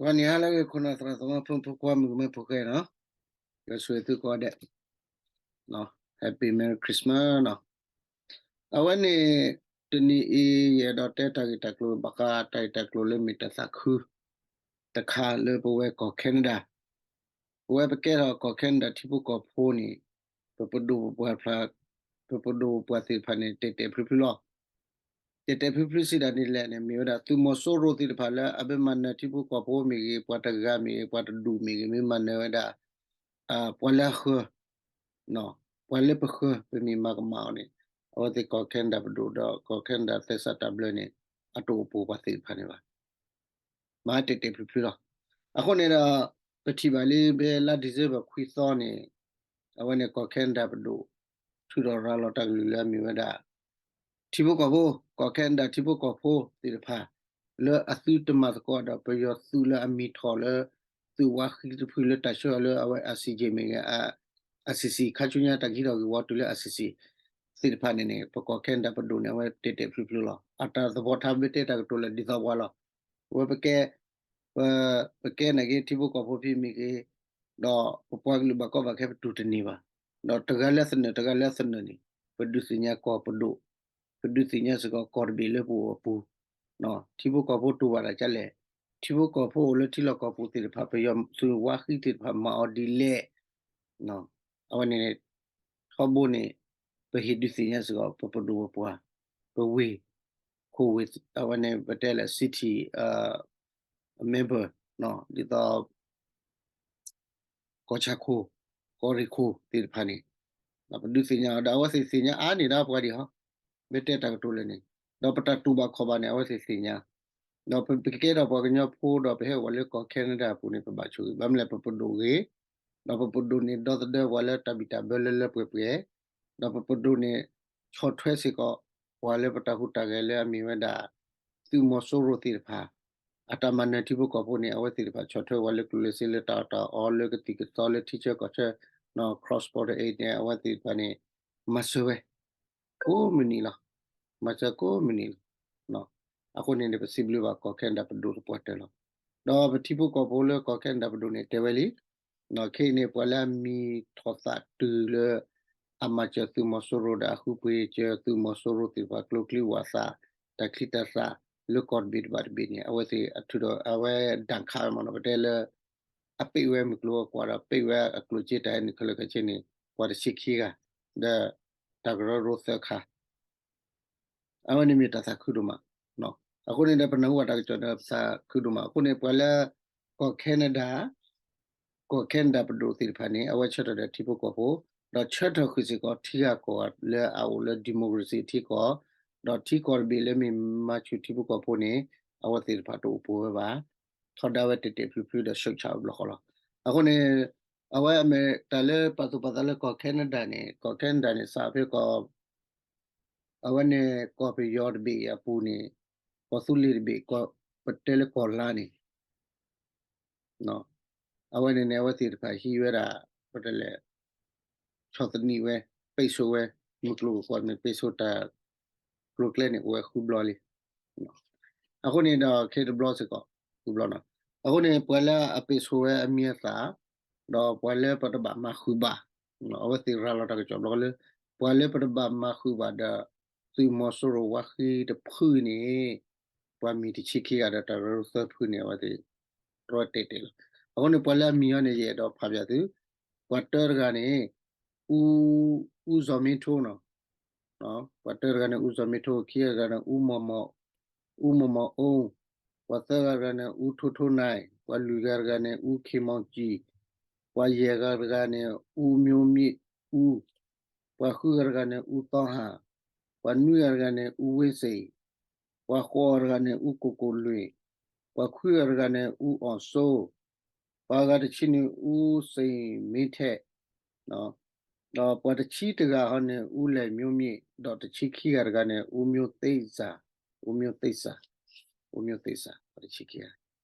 ဂီၤနံၤဟါလၢအဂ့ၤ ခိၣ်နၢ်သရၣ်သမါဖိမုၣ်ဖိခွါ မုၣ်ကမဲဖိဃဲနီၤ, ယွၤဆိၣ်ဂ့ၤသုကိးဂၤဒဲး, Happy Merry Christmas နီၤ. အဝဲန့ၣ် တနံၤအံၤ ယအဲၣ်ဒိးတဲတၢ်ဂ့ၢ်တၢ်ကျိၤ ဘၣ်ဃးတၢ်ဂ့ၢ်တၢ်ကျိၤလၢမ့ၢ်တၢ်သးခု တခါလၢပဝဲကီၢ် Canada, ပဝဲပကဲထီၣ်ကီၢ် Canada ထံဖိကီၢ်ဖိန့ၣ် ပပဒိၣ်ပပှၢ်ဖျါ, ပပဒိၣ်ပပှၢ်သ့ၣ်တဖၣ်န့ၣ် တဲာ်တဲာ်ဖျုးဖျုးလီၤ. တဲာ်တဲာ်ဖျုးဖျုးစံးဒၣ်န့ၣ်လဲၣ်န့ၣ် မ့ၢ်ဝဲဒၣ်သုးမီၤစိရိၤသ့ၣ်တဖၣ်လၢအမ့ၢ်မၤနၢၤထံဖိကီၢ်ဖိမ့ၢ်ဂ့ၤ, ပှၤတဂၤမ့ၢ်ဂ့ၤ, ပှၤတဒူၣ်မ့ၢ်ဂ့ၤ, မ့ၢ်မၤနၢၤဝဲဒၣ် ပှၤလၢအဃၢၤ, ပှၤလၢပဃၢၤ ပမ့ၢ်မၤကမၣ်အီၤန့ၣ် အဝဲသ့ၣ်ကီၢ် Canada ပဒိၣ်ဒီးကီၢ် Canada သဲစးတၢ်ဘျၢန့ၣ် အတအိၣ်ပိာ်ပှၤသ့ၣ်တဖၣ်န့ၣ်ဘၣ်. မၤတဲာ်တဲာ်ဖျုးဖျုးလီၤ. အဃိန့ၣ်ဒီး ပထံၣ်ဘၣ်လံ ဖဲလါ December ခွံသီန့ၣ် အဝဲန့ၣ်ကီၢ် Canada ပဒိၣ် ထုးထီၣ်ရၤလီၤတၢ်ကလုၢ်လၢအမ့ၢ်ဝဲဒၣ် ထံဖိကီၢ်ဖိ, ကီၢ် Canada ထံဖိကီၢ်ဖိသ့ၣ်တဖၣ် လၢအသုတမၤသကိးဒီးပယီၤသုးလၢအမံၤထီၣ်လၢ သုးဝါဃံတဖုလၢတၢ်ဆှၢအီၤလၢအဝဲ ICJ မ့ၢ်ဂ့ၤ, ICC ခါဆူညါတၢ်ကဟံးထီၣ်ဂ့ၢ်ဝီတုၤလၢ ICC သ့ၣ်တဖၣ်န့ၣ်န့ၣ် ပကီၢ် Canada ပဒိၣ်န့ၣ် အဝဲတဲာ်တဲာ်ဖျုးဖျုးလီၤ. အတၢ်သဘီၣ်ထါ မ့ၢ်တဲတၢ်ကတိၤလၢဒ်သိးပှၤလီၤ. အဝဲပကဲ ပ ပကဲနာ်က့ ထံဖိကီၢ်ဖိဖဲမ့ၢ်ဂ့ၤ, ဒီးပပှၤကလုာ်ဘၣ်ကီဘၣ်ခဲပတူၢ်တန့ၢ်ဘၣ်. ဒီးတဂၤလၢသနၢၣ် တဂၤလၢသနၢၣ်န့ၣ် ပဒုးသ့ၣ်ညါကီၢ်ပဒိၣ်, ပဒုးသ့ၣ်ညါစ့ၢ်ကီးကီၢ်တဘ့ၣ်လၢပအိၣ်အပူၤ, ထံဖိကီၢ်ဖိတူၢ်ဘၣ်တၢ်ဒ်လဲၣ်, ထံဖိကီၢ်ဖိအိၣ်လၢထံလီၢ်ကီၢ်ပူၤသ့ၣ်တဖၣ် ပယီၤသုးဝါဃံသ့ၣ်တဖၣ်မၤအီၤဒ်လဲၣ် အဝဲန့ၣ် ထီဘိန့ၣ် ပဟ့ၣ်ဒုးသ့ၣ်ညါစ့ၢ်ကီး ပပဒိၣ်ပပှၢ်, ပဝ့ၢ်, ခိၣ်ဝ့ၢ်, အဝဲန့ၣ် ပတဲလၢ city member ဒ်သိး ကီၢ်ဆၣ်ခိၣ်, ကီၢ်ရ့ၣ်ခိၣ်သ့ၣ်တဖၣ်န့ၣ် ပဒုးသ့ၣ်ညါအီၤဒီး အဝဲသ့ၣ်သ့ၣ်ညါအါန့ၢ်ဒၣ်ပှၤဒံးဟီ, မ့ၢ်တဲတၢ်ကတိၤလၢန့ၣ်, ဒီးပတၢ်တူၢ်ဘၣ်ခီၣ်ဘၣ်န့ၣ် အဝဲသ့ၣ်သ့ၣ်ညါ, ဒီးပကကဲထီၣ်ပှၤကညီဖိဒီးပဟဲအိၣ်ဝဲလၢကီၢ် Canada အပူၤန့ၣ် ပဘၣ်ဆိၣ်ဂ့ၤ, ဘၣ်မနုၤလဲၣ် ပပဒိၣ်ဂ့ၤ, ဒီးပပဒိၣ်န့ၣ် ဒီသဒၢပှၤလၢတၢ်ဘံၣ်တၢ်ဘၢလၢလၢပှဲၤပှဲၤ, ဒီးပပဒိၣ်န့ၣ် ဆီၣ်ထွဲစ့ၢ်ကီး ပှၤလၢပတၢ်ဟူးတၢ်ဂဲၤလၢအမ့ၢ်ဝဲဒၣ် သုးမီၤစိရိၤသ့ၣ်တဖၣ် အတၢ်မၤနၢၤထံဖိကီၢ်ဖိန့ၣ် အဝဲသ့ၣ်တဖၣ်ဆီၣ်ထွဲပှၤလၢကျိၣ်လၢစ့လၢတၢ်အီၣ်တၢ်အီလၢကသံၣ်ကသီလၢထံဆၢကီၢ်ဆၢ, cross border aid န့ၣ် အဝဲသ့ၣ်တဖၣ်န့ၣ် မၤစၢၤဝဲ ကိးမုၢ်နံၤလီၤ. မၤစၢၤကိးမုၢ်နံၤလီၤ. အဃိန့ၣ်န့ၣ် ပစံးဘျုးဘၣ်ကီၢ် Canada ပဒိၣ်သပှၢ်တၢၢ်လီၤ. ဒီးပထံဖိကီၢ်ဖိလၢကီၢ် Canada ပဒိၣ်န့ၣ် တဲဝဲလံ, ခဲအံၤန့ၣ် ပှၤလၢအမံၤထီၣ်သးတုၤလၢ အမၤစၢၤသုးမီၤစိရိၤဒီးအဃုပှ့ၤစၢၤသုးမီၤစိရိၤသ့ၣ်တဖၣ် ကျိချံဝၣ်သၣ် တၢ်ချံတၢ်သၣ် လၢကီၢ်တဘ့ၣ်တဘ့ၣ်တဘ့ၣ်န့ၣ် အဝဲသ့ၣ်အထုးဒီး အဝဲဒၣ်ခးမ့ၢ်နီၤ ပတဲလၢ အပ့ၢ်ဝဲမုၢ်ကျိၤဝဲၤကွာ်ဒီး ပ့ၢ်ဝဲအကျိၣ်စ့တၢ်ဟဲနုာ်ခဲလၢာ်ခဲဆ့န့ၣ် ပှၤတဆံခံဂၤ, ဒီးတၢ်ကရၢကရိသၢခါ အဝဲန့ၣ်မ့ၢ်တၢ်သးခုဒိၣ်မး. အဃိန့ၣ်ဒီး ပနၢ်ဟူဘၣ်တၢ်ကစီၣ်ဒီး ပသးခုဒိၣ်မး. အဃိန့ၣ် ပှၤလၢကီၢ် Canada ကီၢ် Canada ပဒိၣ်သ့ၣ်တဖၣ်န့ၣ် အဝဲဆၢထၢၣ်ဒီးထံဖိကီၢ်ဖိ, ဒီးဆၢထၢၣ်ဃုာ်စ့ၢ်ကီးထံဂၤကီၢ်ဂၤလၢအအိၣ်လၢ democracy ထံကီၢ်, ဒီးထံကီၢ်တဘ့ၣ်လၢမ့ၢ်မၤဆူၣ်ထံဖိကီၢ်ဖိန့ၣ် အဝဲသ့ၣ်တဖၣ်တအိၣ်ပိာ်ဝဲဘၣ်. ထီဒါဝဲတဲာ်တဲာ်ဖျုးဖျုးဒီး ရှုတ်ချ ဘျီဃီလီၤ. အဃိန့ၣ် အဝဲအမ့ၢ်တၢ်လၢပာ်သူၣ်ပာ်သးလၢကီၢ် Canada န့ၣ် ကီၢ် Canada န့ၣ် စးဖဲကီၢ် အဝဲန့ၣ်ကီၢ်ပယီၤတဘ့ၣ်အပူၤန့ၣ် ကီၢ်သူလ့ၤတဘ့ၣ် ပတဲလၢကီၢ်လါန့ၣ် အဝဲန့ၣ်န့ၣ် အဝဲသ့ၣ်တဖၣ်ဟံးဝဲဒၣ် ပတဲလဲၣ် ဆီၣ်သနံးဝဲ ပိတ်ဆို့ဝဲ မုၢ်ကျိၤဝဲၤကွာ်န့ၣ် ပိတ်ဆို့တၢ် ကျိၤကျဲန့ၣ် အိၣ်ဝဲဃုဘျီလံ. အဃိန့ၣ်ဒီး ခဲတဘျီစ့ၢ်ကီး ဃုဘျီနီၤ. အဃိန့ၣ် ပှၤလၢအပိတ်ဆို့ဝဲအမံၤအသၣ် ဒီးပှၤလၢပတဘၣ်မၤဃုာ်ဘၣ် အဝဲသ့ၣ်ရၤလီၤတၢ်ကစီၣ်ဘျီလၢ ပှၤလၢပတဘၣ်မၤဃုာ်ဘၣ်ဒီး သုးမီၤစိရိၤဝါဃံတဖုန့ၣ် ပှၤမံၤတဆံခံဂၤဒီးတၢ်ကရၢကရိသၢဖုန့ၣ် အဝဲသ့ၣ် ရီတဲာ်တဲာ်လီၤ. အဃိန့ၣ် ပှၤလၢအမံၤအီၤန့ၣ် ယအဲၣ်ဒိးဖးပၠးသု, ပှၤတၢတဂၤန့ၣ် အူ အူစီၤမ့ထိနီၤ, ပှၤတၢတဂၤန့ၣ် အူစီၤမ့ထိ, ခံဂၤတဂၤန့ၣ် အူမီၢ်မီၢ်, အူမီၢ်မီၢ်အူ, ပှၤသၢဂၤတဂၤန့ၣ် အူထိထိနၢ်, ပှၤလွံၢ်ဂၤတဂၤန့ၣ် အူခ့ၣ်မီၣ်ကၠံၣ်, ပှၤယဲၢ်ဂၤတဂၤန့ၣ် အူမျိုးမြင့်ဦး, ပှၤဃုဂၤတဂၤန့ၣ် ဦးသန်းဟန်, ပှၤနွံဂၤတဂၤန့ၣ် ဦးဝင်းစိန်, ပှၤဃိးဂၤတဂၤန့ၣ် ဦးကိုကိုလွင်, ပှၤခွံဂၤတဂၤန့ၣ် ဦးအောင်စိုး, ပှၤဂၤတဆံန့ၣ် ဦးစိန်မင်းထက်, ဒီးပှၤတဆံတဂၤဟီန့ၣ် ဦးလဲ့မျိုးမြင့်, ဒီးတဆံခံဂၤတဂၤန့ၣ် ဦးမျိုးသိန်းစံ, ဦးမျိုးသိန်းစံ, ဦးမျိုးသိန်းစံ, ပှၤတဆံခံဂၤ,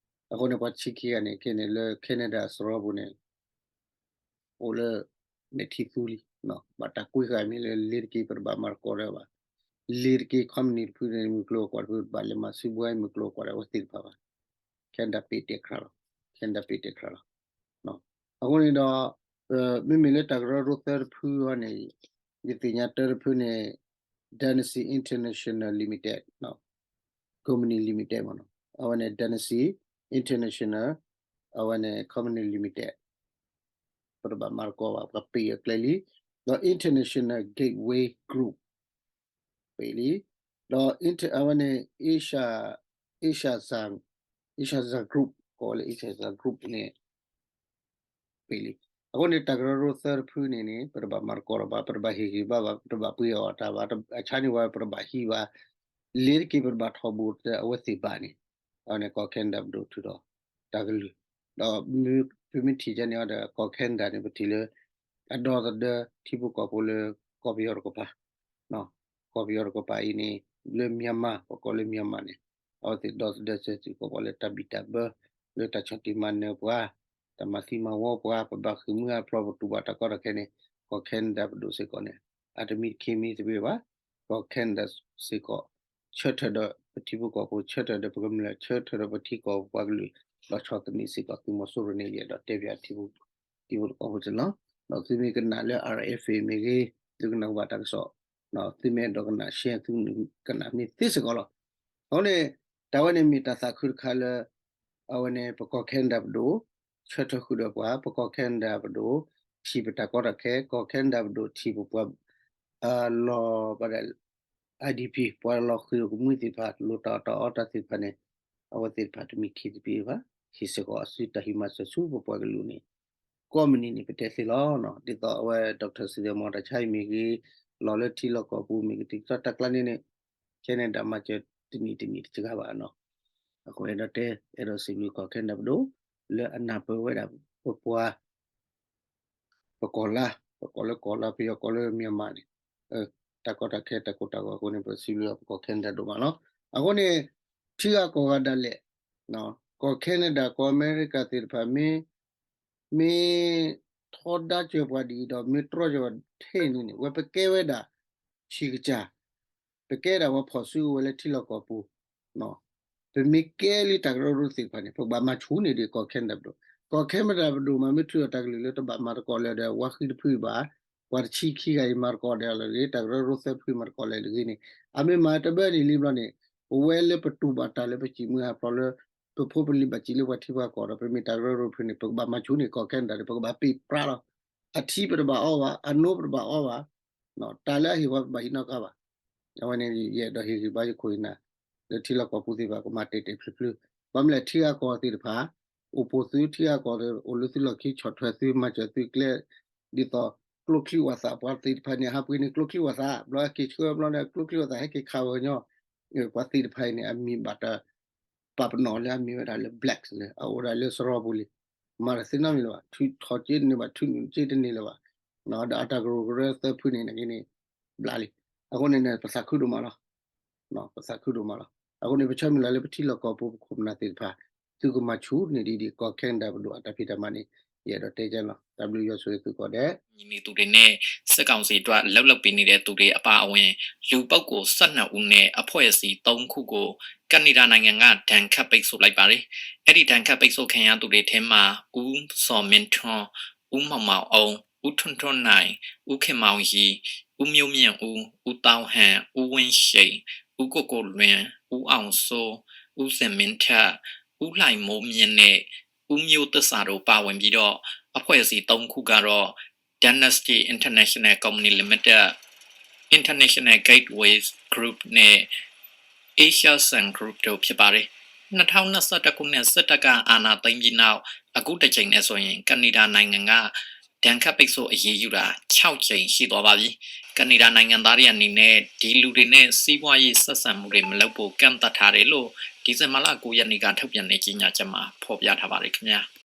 အဃိန့ၣ် ပှၤတဆံခံဂၤန့ၣ် ခဲန့ၣ်လၢ Canada အစရီပူၤန့ၣ် အိၣ်လၢ မဲာ်ထံသူလံ, ဘၣ်တၢ်ကွံဃာ်မ့ၢ်လၢ လ့ၤတက့ၤ ပတဘၣ်မၤသကိးတၢ်ဘၣ်, လ့ၤတက့ၤ ခီပနံၣ်တဖုန့ၣ် မုၢ်ကျိၤဝဲၤကွာ်တဖု ဘၣ်လဲၤမၤစုကဝဲၤ မုၢ်ကျိၤဝဲၤကွာ်ဒီးအဝဲသ့ၣ်တဖၣ်ဘၣ်, Canada ပ့ၢ်တဲာ်ခရၣ်လီၤ. Canada ပ့ၢ်တဲချၢလီၤ. အဃိန့ၣ်ဒီး မ့မ့ၢ်လၢတၢ်ကရၢကရိသၢတဖုအံၤန့ၣ် ယသ့ၣ်ညါတၢတဖုန့ၣ် Dynasty International Limited, Company Limited မ့ၢ်နီၤ, အဝဲန့ၣ် Dynasty International အဝဲန့ၣ် Company Limited ပတဘၣ်မၤသကိးဘၣ် ပှၤပ့ၢ်အကျဲလံ, ဒီး International Gateway Group ပ့ၢ်လံ, ဒီး inter အဝဲန့ၣ် Asia Asia Asia Group ကိးဝဲလၢ Asia Group န့ၣ် ပ့ၢ်လံ. အဃိန့ၣ် တၢ်ကရၢကရိသၢတဖုန့ၣ်န့ၣ် ပတဘၣ်မၤသကိးဒီးဘၣ်, ပတဘၣ်ဟ့ၣ်ဂံၢ်ဘါဘၣ်, ပတဘၣ်ပှ့ၤအီၣ်တၢ်ဘၣ်, အဆါန့ၢ်ဝဲ ပတဘၣ်ဟံးဘၣ်, လ့ၤတက့ၤ ပတဘၣ်ထီၣ်ဘိးအဝဲသ့ၣ်ဘၣ်န့ၣ်, အဝဲန့ၣ် ကီၢ် Canada ပဒိၣ်ထုးထီၣ်တၢ်ကလုၢ်, ဒီးပမ့ၢ်ထံၣ်ကန့ၣ်အီၤဒီး ကီၢ် Canada န့ၣ် ပထံၣ်လၢ အဒီသဒၢထံဖိကီၢ်ဖိလၢ ကီၢ်ပယီၤတကပၤ, ကီၢ်ပယီၤတကပၤအံၤန့ၣ် လၢ Myanmar ပကိးလၢ Myanmar န့ၣ် အဝဲသ့ၣ်ဒီသဒၢစဲစ့ၢ်ကီးပှၤလၢတၢ်ဘံၣ်တၢ်ဘၢ လၢတၢ်ဆီၣ်တံၢ်မၤနၢၤပှၤ, တၢ်မၤသံမၤဝီပှၤ, ပဘၣ်ဃ့ၢ်မှံဟးဖျိး ပတူၢ်ဘၣ်တၢ်ကီတၢ်ခဲန့ၣ် ကီၢ် Canada ပဒိၣ်စ့ၢ်ကီးန့ၣ် အတမံတခံမံသ့ဘၣ်, ကီၢ် Canada စ့ၢ်ကီး ဆၢထၢၣ်ဒီးပထံဖိကီၢ်ဖိ, ဆၢထၢၣ်ဒီးပကမျၢၢ်, ဆၢထၢၣ်ဒီးပထံကီၢ်ပှၤကလုာ်, ဒီးဆီၣ်သနံးစ့ၢ်ကီးသုးမီၤစိရိၤန့ၣ် ယအဲၣ်ဒိးတဲပၠးထံဖိကီၢ်ဖိလီၤ. ဒီးသုမ့ၢ်ကနၣ်လၢ RFA မ့ၢ်ဂ့ၤ, သုကနၣ်ဘၣ်တၢ်ကစီၣ်, သုမ့ၢ်အဲၣ်ဒိးကနၣ် share သုကနၣ်မ့ၢ်သ့စ့ၢ်ကီးလီၤ. အဃိန့ၣ် တၢ်ဝဲန့ၣ်မ့ၢ်တၢ်သးခုတခါလၢ အဝဲန့ၣ် ပကီၢ် Canada ပဒိၣ် ဆၢထၢၣ်ဃုာ်ဒီးပှၤ, ပကီၢ် Canada ပဒိၣ် ထံၣ်ပတၢ်ကီတၢ်ခဲ, ကီၢ် Canada ပဒိၣ်ထံၣ်ပပှၤ လီၤဘၣ်ဒၣ် IDP ပှၤလီၤဃံၤအိၣ်ကမှံသ့ၣ်တဖၣ် လိၣ်တၢ်အီၣ်တၢ်အီတၢ်သ့ၣ်တဖၣ်န့ၣ် အဝဲသ့ၣ်တဖၣ်တမံၤခံတပံၤဘၣ်, ဟ့ၣ်စ့ၢ်ကီးအစုတၢ်ဟံးမၤစၢၤဆူပပှၤကလုာ်န့ၣ် ကိးမုၢ်နံၤန့ၣ် ပတဲသ့လီၤ. ဒ်သိးအဝဲ Doctor စံးသဲမီၤ တၢ်ဆါအံၤမ့ၢ်ဂ့ၤ, လီၤလၢထံလီၢ်ကီၢ်ပူၤမ့ၢ်ဂ့ၤ, တၢ်ကစီၣ်တၢ်ကျါန့ၣ်န့ၣ် Canada မၤစၢၤတနံၤတနံၤတစှၤဘၣ်နီၤ. အဃိအဲၣ်ဒိးတဲ အဲၣ်ဒိးစံးဘျုးကီၢ် Canada ပဒိၣ် လၢအနၢ်ပၢၢ်ဝဲဒၣ် ပပှၤ ပကီၢ်လါ, ပကိးလၢကီၢ်လါ, ပယီၤကိးလၢ Myanmar န့ၣ် တၢ်ကီတၢ်ခဲတၢ်ကိၢ်တၢ်ဂီၤအဃိန့ၣ် ပစံးဘျုးပကီၢ် Canada ဒိၣ်မးလီၤ. အဃိန့ၣ် ထံဂၤကီၢ်ဂၤဒၣ်လဲာ် ကီၢ် Canada ကီၢ်အမဲရကၤသ့ၣ်တဖၣ် မ့ၢ် မ့ၢ်ထီဒါစၢၤပှၤဒ်အံၤဒီး မ့ၢ်တြီစၢၤပှၤထဲန့ၣ်န့ၣ် ဝဲပကဲဝဲဒၣ် ဆံးကစၢ် ပကဲဒၣ်ပှၤဖီၣ်စုကဝဲၤလၢထံလီၢ်ကီၢ်ပူၤ, ပမ့ၢ်ကဲလံတၢ်ကရၢကရိသ့ၣ်တဖၣ်န့ၣ် ပကဘၣ်မၤဆူၣ်န့ၢ်ဒံးကီၢ် Canada ပဒိၣ်, ကီၢ် Canada ပဒိၣ်မး မ့ၢ်ထုးအီၤတၢ်ကလုၢ်လၢတဘၣ်မၤသကိးလၢၤဒီး ဝါဃံတဖုဘၣ်, ပှၤတဆံခံဂၤအံၤမၤသကိးဒီးလၢၤတဂ့ၤ, တၢ်ကရၢကရိသၢဖုမၤသကိးလၢၤတဂ့ၤန့ၣ် အမ့ၢ်မၤတဘၣ်န့ၣ်လံဘျီန့ၣ် ပဝဲလၢပတူၢ်ဘၣ်တၢ်လၢပဃ့ၢ်မှံဟးဖျိးလၢ ပဖိပလံၤဘၣ်စံးလၢပှၤထံပှၤကီၢ်ဒီး ပမ့ၢ်တၢ်ကရၢကရိဖုန့ၣ် ပကဘၣ်မၤဆူၣ်န့ၢ်ကီၢ် Canada ဒီး ပကဘၣ်ပ့ၢ်ပြးလီၤ. အထံပတဘၣ်အီဘၣ်, အနိပတဘၣ်အီဘၣ်, တၢ်လၢအဟ့ၣ်ပှၤပဘၣ်ဟံးနီတခါဘၣ်. အဝဲန့ၣ် ယအဲၣ်ဒိးဟ့ၣ်ဂံၢ်ဘါယခိၣ်ယနၢ် လၢထံလီၢ်ကီၢ်ပူၤသ့ၣ်တဖၣ် ကမၤတဲာ်တဲာ်ဖျုးဖျုး, ဘၣ်မနုၤလဲၣ် ထံဂၤကီၢ်ဂၤသ့ၣ်တဖၣ် အိၣ်ပိာ်သု ထံဂၤကီၢ်ဂၤအိၣ်လၢသုလီၢ်ခံ ဆီၣ်ထွဲသု မၤစၢၤသုကျဲ ဒ်သိး ကျိချံဝၣ်သၣ် ပှၤသ့ၣ်တဖၣ်န့ၣ် ဟးပှ့ၤန့ၣ် ကျိချံဝၣ်သၣ် ဘျီဟဲက့ၤဆှၢဘျီန့ၣ် ကျိချံဝၣ်သၣ်ဟဲက့ၤခးဝဲညီ ပှၤသ့ၣ်တဖၣ်အံၤန့ၣ် အမံၤဘၣ်တၢ်ပာ်ပနီၣ်လၢအမ့ၢ်ဝဲဒၣ်လၢ blacks လၢအအိၣ်ဒၣ်လၢစရီပူၤလံ. မၤတၢ်သ့နီတမံၤလၢၤဘၣ်, ထုးထီၣ်စ့တန့ၢ်ဘၣ်, ထုးနုာ်စ့တန့ၢ်လၢၤဘၣ်. ဒီးအတၢ်ကရူၢ်ကရၢသၢဖုန့ၣ် နက့န့ၣ် ဘျးလံ. အဃိန့ၣ် ပသးခုဒိၣ်မးလီၤ. ပသးခုဒိၣ်မးလီၤ. အဃိန့ၣ် ပဆၢမုၢ်လၢ်လၢပထံလီၢ်ကီၢ်ပူၤပခိၣ်ပနၢ်သ့ၣ်တဖၣ် သုကမၤဆူၣ်န့ၢ်ဒံးဒံး ကီၢ် Canada ပဒိၣ်အတၢ်ဖံးတၢ်မၤန့ၣ် ယအဲၣ်ဒိးတဲကလီၤ. တၢ်ဘျုးယွၤဆိၣ်ဂ့ၤသုကိးဂၤဒဲး မံၤနံၤသူးရ့ၣ်န့ၣ် စစ်ကောင်စီအတွက် အလုပ်လုပ်ပေးနေတဲ့သူတွေအပါအဝင် လူပုဂ္ဂိုလ် ဆယ့်နှစ်ဦးနဲ့ အဖွဲ့အစည်း သုံးခုကို ကနေဒါနိုင်ငံက ဒဏ်ခတ်ပိတ်ဆို့လိုက်ပါတယ်။ အဲဒီဒဏ်ခတ်ပိတ်ဆို့ခံရသူတွေထဲမှာ ဦးဇော်မင်းထွန်း၊ ဦးမောင်မောင်အုန်း၊ ဦးထွန်းထွန်းနိုင်၊ ဦးခင်မောင်ရီ၊ ဦးမျိုးမြင့်ဦး၊ ဦးသောင်းဟန်၊ ဦးဝင်းရှိန်၊ ဦးကိုကိုလွင်၊ ဦးအောင်စိုး၊ ဦးဇင်မင်းထက်၊ ဦးလှိုင်မိုးမြင့်နဲ့ ဦးမျိုးသစ္စာတို့ပါဝင်ပြီးတော့ အဖွဲ့အစည်းသုံးခုကတော့ Dynasty International Company Limited, International Gateway Group နဲ့ Asia Sun Group တို့ဖြစ်ပါတယ်။ နှစ်ထောင့်နှစ်ဆယ့်တစ်ခုနှစ် စစ်တပ်ကအာဏာသိမ်းပြီးနောက် အခုတစ်ကြိမ်နဲ့ဆိုရင် ကနေဒါနိုင်ငံက ဒဏ်ခတ်ပိတ်ဆို့အရေးယူတာ ခြောက်ကြိမ်ရှိသွားပါပြီ။ ကနေဒါနိုင်ငံသားတွေအနေနဲ့ ဒီလူတွေနဲ့စီးပွားရေးဆက်ဆံမှုတွေမလုပ်ဖို့ ကန့်သတ်ထားတယ်လို့ ဒီဇင်ဘာလကိုးရက်နေ့ကထုတ်ပြန်တဲ့ကြေညာချက်မှာဖော်ပြထားပါတယ်ခင်ဗျာ။